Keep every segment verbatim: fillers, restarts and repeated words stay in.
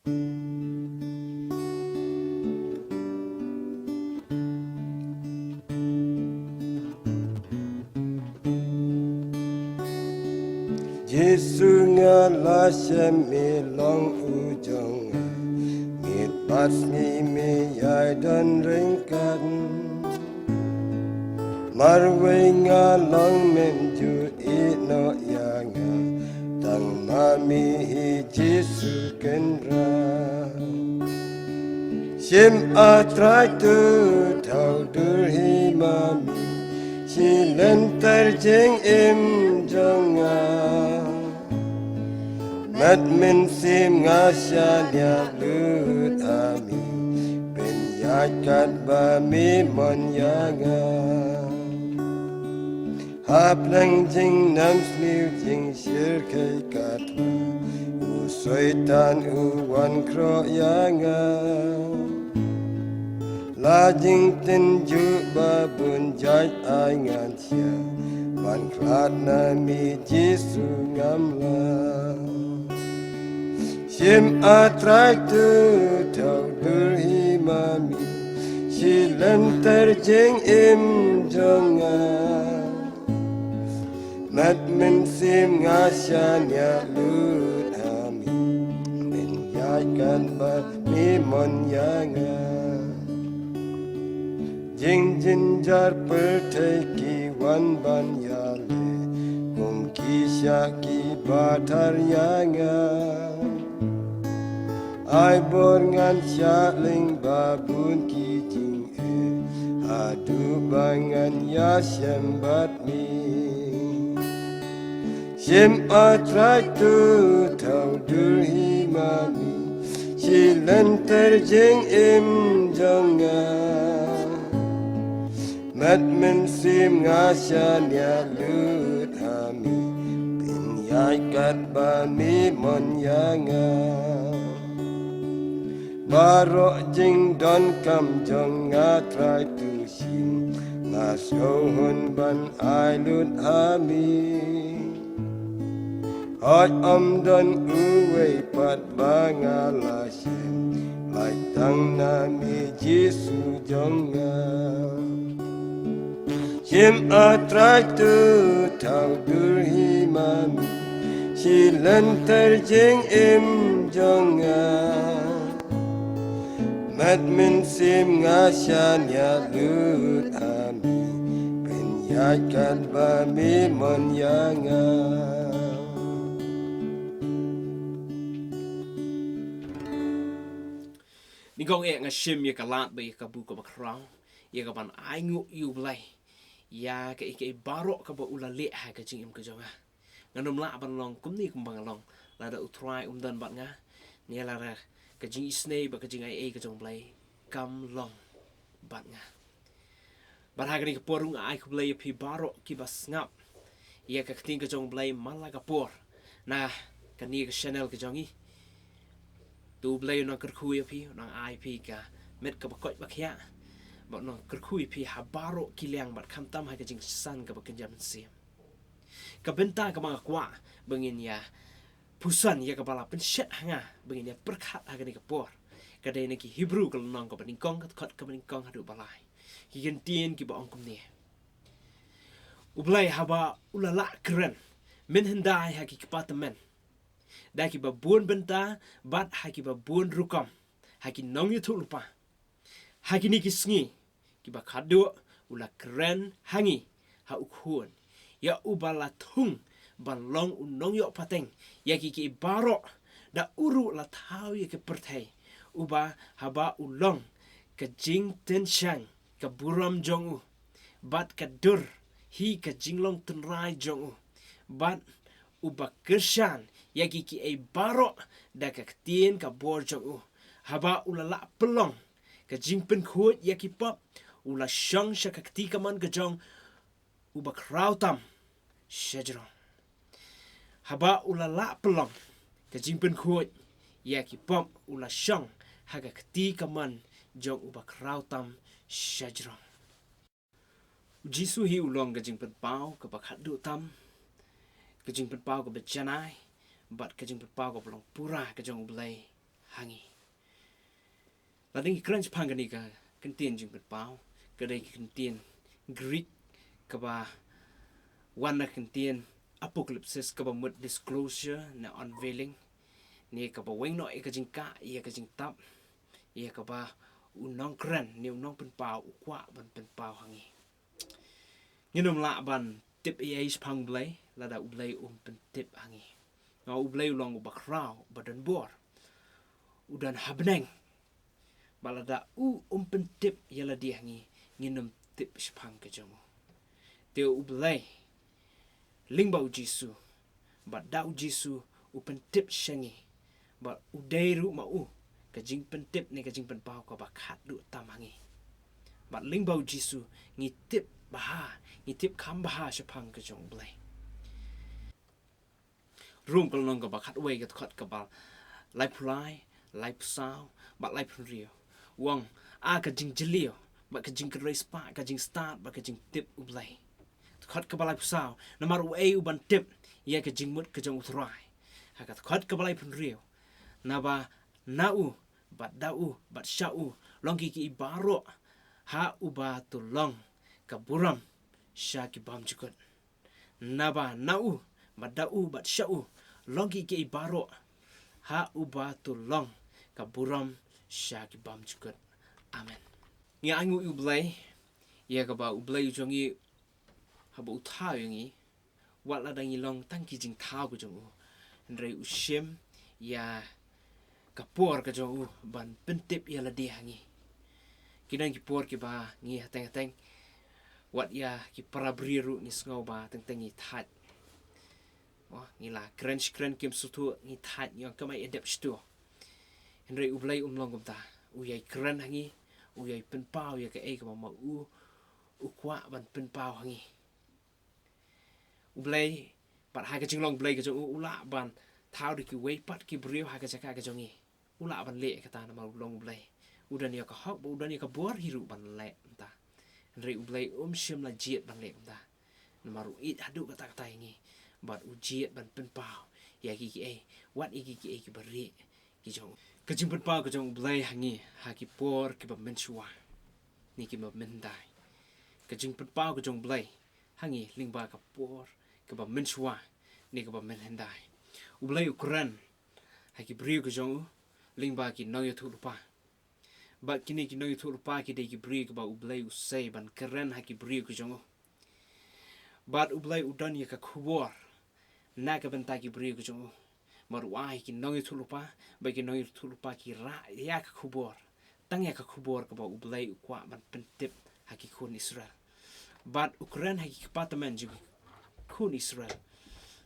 Jisu nga la shem me long u jong nga, mit pat sngi me ïai don ryngkat. Marwei nga long mem ju ïehnoh ïa nga, tang ma me hi Jisu Kynrad. Shim A Trai to thaw dur hi ma me, shi lynter jingim jong nga. Met mynsiem nga shaniah lut ha me, pynïaid katba me mon ïa nga. Ha pleng jingnang sniew jingshyrkhei katba u Soitan u wan khroh ïa nga. La jingtynjuh ba bun jait ai ngan shah, ban khlad na me Jisu ngam lah. Shim A Trai to thaw dur hi ma me, shi lynter jingim jong nga. Met mynsiem nga shaniah lut ha me, pynïaid katba me mon ïa nga. Jingjynjar pyrthei ki wan ban ïaleh, kum ki shah kiba thar ïa nga. Ai bor ngan shah lyngba bun ki jingeh, haduh ba ngan ïashem bad me. Shim A Trai to thaw dur hi ma me, shi lynter jingim jong nga. Met mynsiem nga shaniah lut ha me, pynïaid katba me mon ïa nga. Baroh jingdonkam jong nga Trai to shim, nga sngewhun ban ai lut ha me. Hooid ym don uwei pat ba nga la shem, lai tang na me Jisu jong nga. Shim A Trai to thaw dur hi ma me, shi lynter jingim jong nga. Met mynsiem nga shaniah lut ha me, pynïaid katba me mon ïa nga. Nyngkong eh nga shim ïa ka lad bad ïa ka kabu kaba khraw, ïa kaban ainguh ïa U Blei ïa kaei kaei baroh kaba u la leh ha ka jingim ka jong nga. Ngan ym lah ban long kumne kumba nga long lada U Trai um don bad nga, ne lada ka jingisynei bad ka jingaiei ka jong U Blei kam long bad nga. Bad ha kane ka por ruh nga ai khublei ïa phi baroh kiba sngap ïa ka ktien ka jong U Blei man la ka por na kane ka channel ka jong ngi. To U Blei u nang kyrkhu ïa phi, u nang ai phi ka met kaba koit ba khiah, bad u nang kyrkhu ïa phi ha baroh ki liang bad khamtam ha ka jingsan kaba kynja mynsiem. Ka bynta kaba nga kwah ba ngin ïa pyrshang ïa kaba la pynshet ha nga ba ngin ïa pyrkhat ha kane ka por ka dei na ki Hebru ka lynnong kaba nyngkong, ka dkhot kaba nyngkong haduh ba lai. Ki kyntien kiba ong kumne: U Blei haba u la lah kren mynhyndai ha ki kpa tymmen da kiba bun bynta bad ha kiba bun rukom ha ki nongïathuhlypa, ha kine ki sngi kiba khatduh u la kren ha ngi ha U Khun, ïa uba la thung ban long u nongïoh pateng ïa ki, ki baroh, da u ruh la thaw ïa ka pyrthei, uba haba u long ka jingtynshang ka burom jong u bad ka dur hi ka jinglong tynrai jong u, bad uba kyrshan ïa ki, kiei baroh da ka ktien ka bor jong u. Haba u la lah pynlong ka jingpynkhuid ïa ki pop, u la shong sha ka kti kamon ka jong uba khraw tam shajrong. Haba u la lah pynlong ka jingpynkhuid ïa ki pop, u la shong ha ka kti kamon jong uba khraw tam shajrong. U Jisu hi u long ka jingpynpaw kaba khatduh tam, ka jingpynpaw kaba janai, bad ka jingpynpaw kaba long pura ka jong U Blei ha ngi. Lada ngi kren shaphang kane ka kyntien jingpynpaw, ka dei ka kyntien Greek kaba wan na ka kyntien apocalypsis, kaba mut disclosure ne unveiling, ne kaba weng noh ïa ka jingkah, ïa ka jingtap, ïa kaba u nongkren ne u nongpynpaw u kwah ban pynpaw ha ngi. Ngin ym lah ban tip ei ei shaphang U Blei lada U Blei um pyntip ha ngi. Nga, U Blei u long uba khraw, uba don bor, u don ha bneng. Bad lada u um pyntip ïa lade ha ngi, ngin ym tip shaphang ka jong u. Te U Blei, lyngba U Jisu, bad da U Jisu u pyntip sha ngi, bad u dei ruh ma u ka jingpyntip ne ka jingpynpaw kaba khatduh tam ha ngi. Bad lyngba U Jisu ngi tip bha, ngi tip kham bha shaphang ka jong U Blei. Rom ka lynnong kaba khatwei, ka dkhot kaba laiphew lai, laiphew saw bad laiphew hynriew. U ong, a ka jingjylliew bad ka jingkyrhai spah, ka jingstad bad ka jingtip U Blei. Dkhot kaba laiphew saw, namar uei u ban tip ïa ka jingmut ka jong U Trai? Ha ka dkhot kaba laiphew hynriew, naba na u, bad da u, bad sha u long ki kiei baroh, ha uba to long ka burom sha ki bymjukut. Naba na u, bad da u, bad sha u long ki kiei baroh, ha uba to long ka burom sha ki bymjukut. Amen. Ngi ainguh ïa U Blei ïa kaba U Blei u jong ngi, haba u thaw ïa ngi, wat lada ngi long tang ki jingthaw ka jong u, hynrei u shim ïa ka por ka jong u ban pyntip ïa lade ha ngi. Ki don ki por kiba ngi hateng hateng, wat ïa ki para briew ruh ngi sngew ba teng teng ngi thait. Oh, ngi la kren shi kren kim sngewthuh, ngi thait, ngi ong kam ai dep shtu. Hynrei U Blei um long kumta. U ïai kren ha ngi, u ïai pynpaw ïa kaei kaba ma u u kwah ban pynpaw ha ngi. U Blei, pat ha ka jinglong Blei ka jong u, u lah ban thaw da kiwei pat ki briew ha ka jaka ka jong ngi. U lah ban leh kata namar u long U Blei. U don ïa ka hok bad u don ïa ka bor hi ruh ban leh kumta. Hynrei U Blei um shym la jied ban leh kumta. Namar u ïeit haduh katta katta ïa ngi, bad u jied ban pynpaw ïa ki kiei, wat ïa ki kiei kiba rieh ki jong u. Ka jingpynpaw ka jong U Blei ha ngi ha ki por kiba mynshuwa ne kiba mynhyndai. Ka jingpynpaw ka jong U Blei ha ngi lyngba ka por kaba mynshuwa ne kaba mynhyndai. U Blei u kren ha ki briew ka jong u lyngba ki nongïathuhlypa. Bad kine ki nongïathuhlypa ki dei ki briew kiba U Blei u sei ban kren ha ki briew ka jong u. Bad U Blei u don ïa ka khubor na ka bynta ki briew ka jong u. Bad u ai ki nongïathuhlypa, bad ki nongïathuhlypa ki rah ïa ka khubor, tang ïa ka khubor kaba U Blei u kwah ban pyntip ha ki khun Israel. Bad u kren ha ki kpa tymmen jong ki khun Israel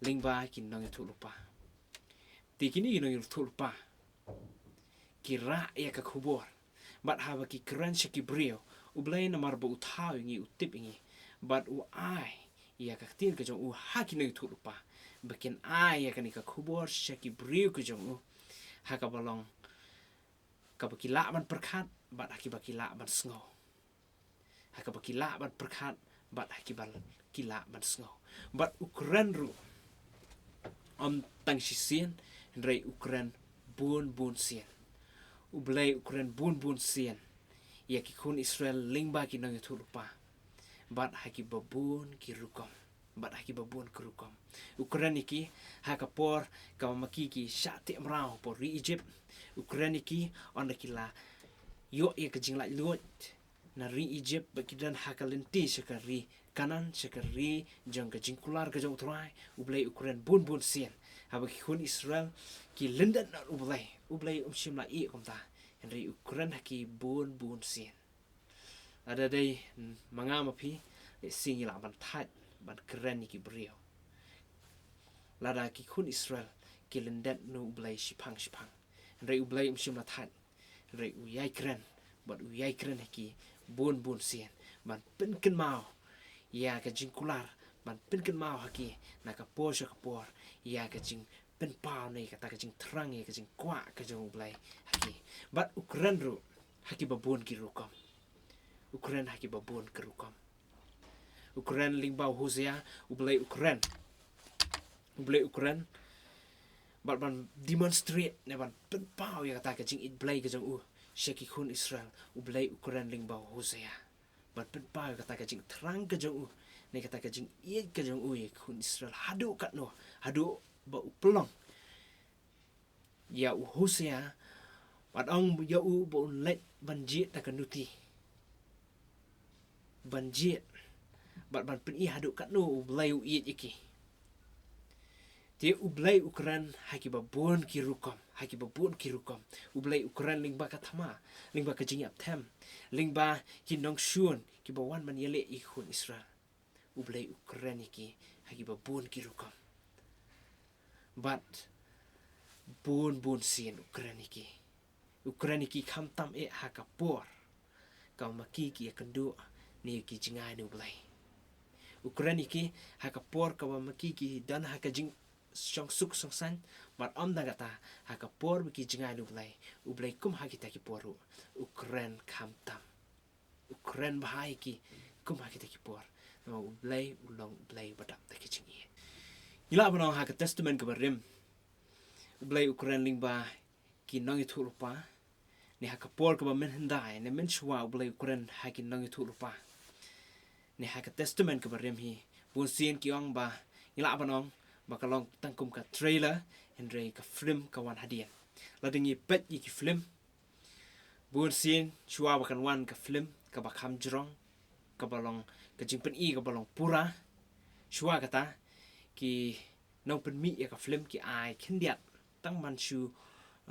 lyngba ki nongïathuhlypa. Te kine ki nongïathuhlypa ki rah ïa ka khubor. Bad haba ki kren sha ki briew, U Blei namar ba u thaw ïa ngi, u tip ïa ngi, bad u ai ïa ka ktien ka jong u ha ki nongïathuhlypa ba kin ai ïa kane ka khubor sha ki briew ka jong u, ha kaba long kaba ki lah ban pyrkhat bad ha kiba ki lah ban sngew. Ha kaba ki lah ban pyrkhat bad ha kiba ki lah ban sngew. Bad u kren ruh, ym tang shisien, hynrei u kren bun bun sien. U Blei u kren bun bun sien ïa ki khun Israel lyngba ki nongïathuhlypa, bad ha kiba bun ki rukom. Bad ha kiba bun ki rukom. U kren ïa ki ha ka por kaba ma ki ki shah teh mraw hapoh ri Egypt. U kren ïa ki ynda ki la ïoh ïa ka jinglaitluid na ri Egypt, bad ki don ha ka lynti sha ka ri Kanaan, sha ka ri jong ka jingkular ka jong U Trai. U Blei u kren bun bun sien. Haba ki khun Israel ki lyndet na U Blei, U Blei um shym la ïeh kumta, hynrei u kren ha ki bun bun sien. Lada dei ma nga ma phi, lehse ngi lah ban thait ban kren ïa ki briew. Lada ki khun Israel ki lyndet na U Blei shiphang shiphang, hynrei U Blei um shym la thait. Hynrei u ïai kren, bad u ïai kren ha ki bun bun sien, ban pynkynmaw ïa ka jingkular, ban pynkynmaw ha ki na ka por sha ka por ïa ka jingpynpaw ne kata ka jingthrang, ïa ka jingkwah ka jong U Blei ha ki. Bad u kren ruh ha kiba bun ki rukom. U kren ha kiba bun ki rukom. U kren lyngba u Hosea, U Blei u kren. U Blei u kren bad ban demonstrate ne ban pynpaw ïa kata ka jingïeit Blei ka jong u sha ki khun Israel, U Blei u kren lyngba u Hosea ban pynpaw ïa kata ka jingthrang ka jong u ne kata ka jingïeit ka jong u ïa ki khun Israel haduh katno, haduh ba u pynlong ïa u Hosea bad ong ïa u ba un leit ban jied da ka nuti, ban jied bad ban pyni haduh katno U Blei u ïeit ïa ki. Te U Blei u kren ha kiba bun ki rukom, ha kiba bun ki rukom. U Blei u kren lyngba ka thma, lyngba ka jingïap them, lyngba ki nongshun kiba wan ban ïaleh ïa ki khun Israel. U Blei u kren ïa ki ha kiba bun ki rukom. Bad bun bun sien u kren ïa ki. U kren ïa ki khamtam eh ha ka por kaba ma ki ki ïakynduh ne ki jngai ne U Blei. U kren ïa ki ha ka por kaba ma ki ki don ha ka jingshong suk shong saiñ, bad ym tang kata, ha ka por ba ki jngai ne U Blei, U Blei kum ha kita ki por ruh u kren khamtam. U kren bha ïa ki kum ha kita ki por. Namar U Blei u long U Blei ba dap da ki jingïeit. Ngi lah ban ong ha ka Testament kaba rim, U Blei u kren lyngba ki nongïathuhlypa, ne ha ka por kaba mynhyndai ne mynshuwa U Blei u kren ha ki nongïathuhlypa. Ne ha ka Testament kaba rim hi, bun sien ki ong ba, ngi lah ban ong ba ka long tang kum ka trailer, hynrei ka film ka wan hadien. Lada ngi peit ïa ki film, bun sien shuwa ba kan wan ka film kaba kham jrong, kaba long ka jingpyni kaba long pura. Shuwa kata, ki nongpynmih ïa ka film ki ai khyndiat tang ban shu,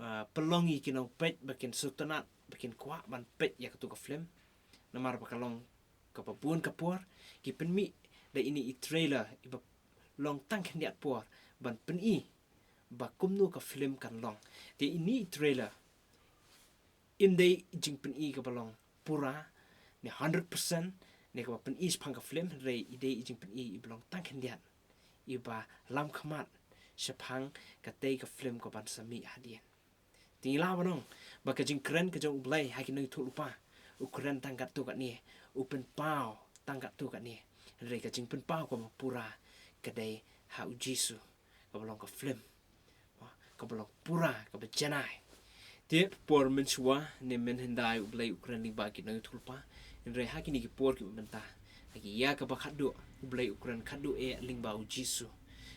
ah, pynlong ïa ki nongpeit ba kin sngewtynnat, ba kin kwah ban peit ïa katu ka film. Namar ba ka long kaba bun ka por, ki pynmih da ine i trailer iba long tang khyndiat por ban pyni ba kumno ka film kan long. Te ine i trailer ym dei i jingpyni kaba long pura ne hundred percent ne kaba pyni shaphang ka film, hynrei i dei i jingpyni iba long tang khyndiat, iba lam khmat shaphang katei ka film kaban sa mih hadien. Te ngi lah ban ong ba ka jingkren ka jong U Blei ha ki nongïathuhlypa, u kren tang katto katne, u pynpaw tang katto katne, hynrei ka jingpynpaw kaba pura ka dei ha U Jisu, kaba long ka film, kaba long pura, kaba janai. Te por mynshuwa ne mynhyndai U Blei u kren lyngba ki nongïathuhlypa, hynrei ha kine ki por kiba mynta, ha ki ïa kaba khatduh, U Blei u kren khatduh eh lyngba U Jisu.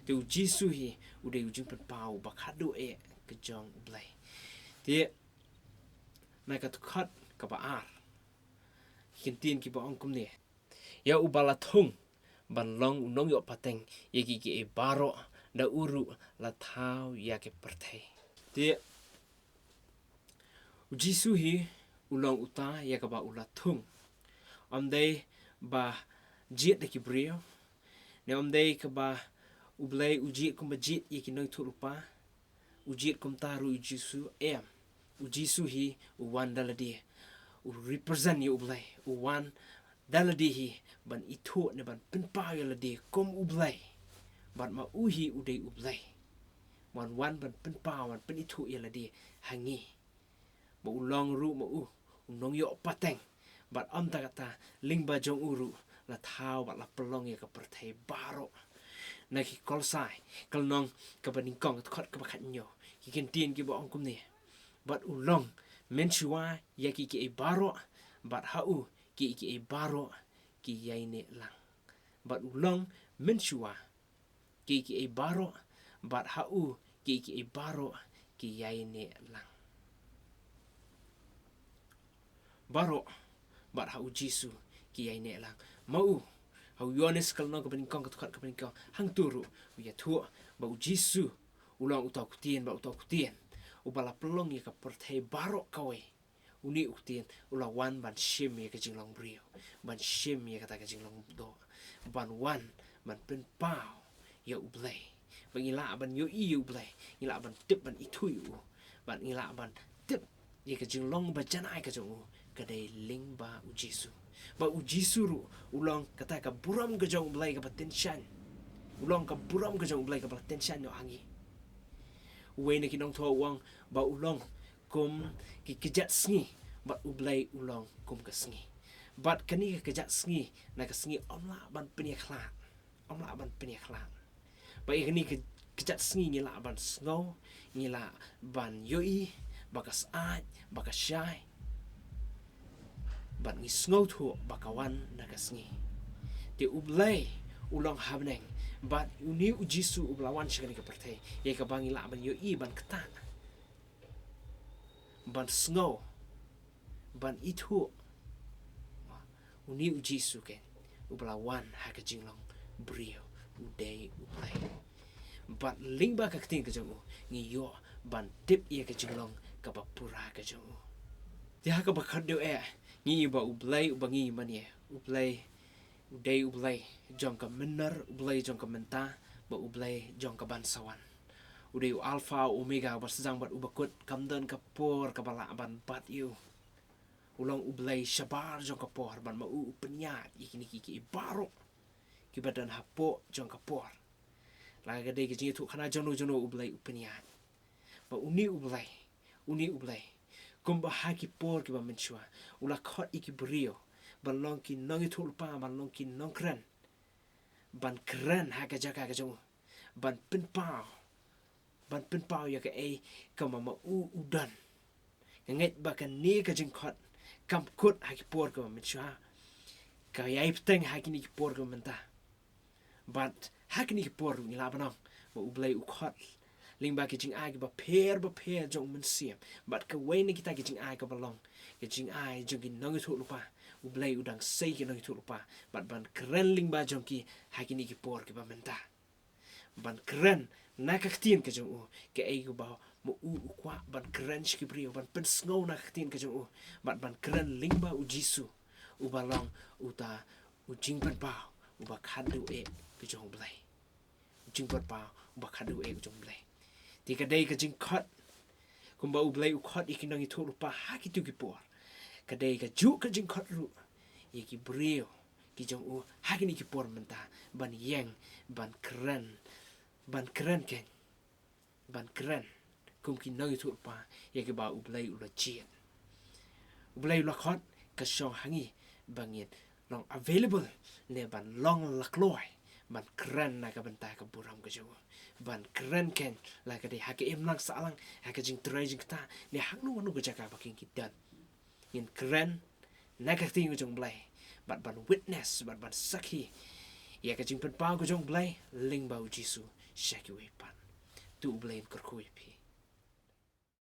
Te U Jisu hi u dei u jingpynpaw ba khatduh eh ka jong U Blei. Te na ka dkhot kaba ar, ki ktien kiba ong kumne: Ïa uba la thung ban long u nongïoh pateng ïa ki kiei baroh, da u ruh la thaw ïa ka pyrthei. Te U Jisu hi u long uta ïa kaba u la thung. Ym dei ba jied da ki briew, ne ym dei kaba U Blei u jied kumba jied ïa ki nongïathuhlypa, u jied kumta ruh U Jisu, em. U Jisu hi u wan da lade, u represent ïa U Blei, u wan da lade hi ban ithuh ne ban pynpaw ïa lade kum U Blei. Bad ma u hi u dei U Blei, ban wan ban pynpaw, ban pynithuh ïa lade ha ngi. Ba u long ruh ma u u nongïoh pateng. Bad ym tang kata, lyngba jong u ruh la thaw bad la pynlong ïa ka pyrthei baroh. Na ki Kolosai ka lynnong kaba nyngkong, ka dkhot kaba khathynñiew, ki ktien kiba ong kumne: Bad u long mynshuwa ïa ki kiei baroh, bad ha u ki kiei baroh ki ïaineh lang. Bad u long mynshuwa ki kiei baroh, bad ha u ki kiei baroh ki ïaineh lang. Baroh, bad ha U Jisu ki ïaineh lang. Ma u, ha u Ïoannis ka lynnong kaba nyngkong, ka dkhot kaba nyngkong, hangto ruh u ïathuh ba U Jisu u long uta u ktien bad uta u ktien, uba la pynlong ïa ka pyrthei baroh kawei. Une u ktien u la wan ban shim ïa ka jinglong briew, ban shim ïa kata ka jinglong doh, ban wan ban pynpaw ïa U Blei. Ba ngi lah ban ïohi ïa U Blei, ngi lah ban tip ban ithuh ïa u, bad ngi lah ban tip ïa ka jinglong ba janai ka jong u, ka dei lyngba U Jisu. Ba U Jisu ruh u long kata ka burom ka jong U Blei kaba tyngshaiñ. U long ka burom ka jong U Blei kaba la tyngshaiñ noh ha ngi. Uwei na ki nongthoh u ong ba u long kum ki kjat sngi, bad U Blei u long kum ka sngi. Bad kane ka kjat sngi na ka sngi ym lah ban pynïakhlad. Ym lah ban pynïakhlad. Ba ïa kane ka Kjat sngi ngi lah ban sngew, ngi lah ban ïohi ba ka syaid, ba ka shai. Bad ngi sngewthuh ba ka wan na ka sngi. Te U Blei u long ha bneng, bad une U Jisu uba la wan sha kane ka pyrthei, ïa kaba ngi lah ban ïohi, ban ktah, ban sngew, ban ithuh. Une U Jisu keiñ uba la wan ha ka jinglong briew u dei U Blei. Bad lyngba ka ktien ka jong u ngi ïoh ban tip ïa ka jinglong kaba pura ka jong u. Te ha kaba khatduh eh ngi ïohi ba U Blei uba ngi mane, U Blei u dei U Blei jong ka mynnar, U Blei jong ka mynta, bad U Blei jong ka ban sa wan. U dei U Alpha, U Omega, uba sdang bad uba kut, kam don ka por kaba lah ban bat ïa u. U long U Blei shabar jong ka por, bad ma u u pynïaid ïa kine kiei kiei baroh kiba don hapoh jong ka por. La ka dei ka jingïathuhkhana jong no jong no, U Blei u pynïaid. Bad une U Blei, une U Blei, kumba ha ki por kiba mynshuwa u la khot ïa ki briew ban long ki nongïathuhlypa, ban long ki nongkren, ban kren ha ka jaka ka jong u, ban pynpaw, ban pynpaw ïa kaei kaba ma u u don. Nga ngeit ba kane ka jingkhot kam kut ha ki por kiba mynshuwa, ka ïai bteng ha kine ki por kiba mynta. Bad ha kine ki por ruh ngi lah ban ong ba U Blei u khot lyngba ki jingai kiba pher bapher jong U Mynsiem. Bad kawei na kita ki jingai kaba long ka jingai jong ki nongïathuhlypa. U Blei u dang sei ki nongïathuhlypa bad ban kren lyngba jong ki ha kine ki por kiba mynta. Ban kren na ka ktien ka jong u, kaei kaba ma u u kwah ban kren sha ki briew, ban pynsngew na ka ktien ka jong u, bad ban kren lyngba U Jisu uba long uta u jingpynpaw uba khatduh eh ka jong U Blei. U jingpynpaw uba khatduh eh ka jong U Blei. Te ka dei ka jingkhot kumba U Blei u khot ïa ki nongïathuhlypa ha kito ki por, ka dei kajuh ka jingkhot ruh ïa ki briew ki jong u ha kine ki por mynta ban ïeng, ban kren, ban kren keiñ, ban kren kum ki nongïathuhlypa ïa kiba U Blei u la jied. U Blei u la khot, ka shong ha ngi ba ngin long available ne ban long lakloi ban kren na ka bynta ka burom ka jong u, ban kren keiñ la ka dei ha ka imlang sahlang, ha ka jingtrei jingktah, ne hangno hangno ka jaka ba kin ki don. Ngin kren na ka ktien ka jong U Blei bad ban witness bad ban sakhi ïa ka jingpynpaw ka jong U Blei lyngba U Jisu sha kiwei pat. To U Blei un kyrkhu ïa phi.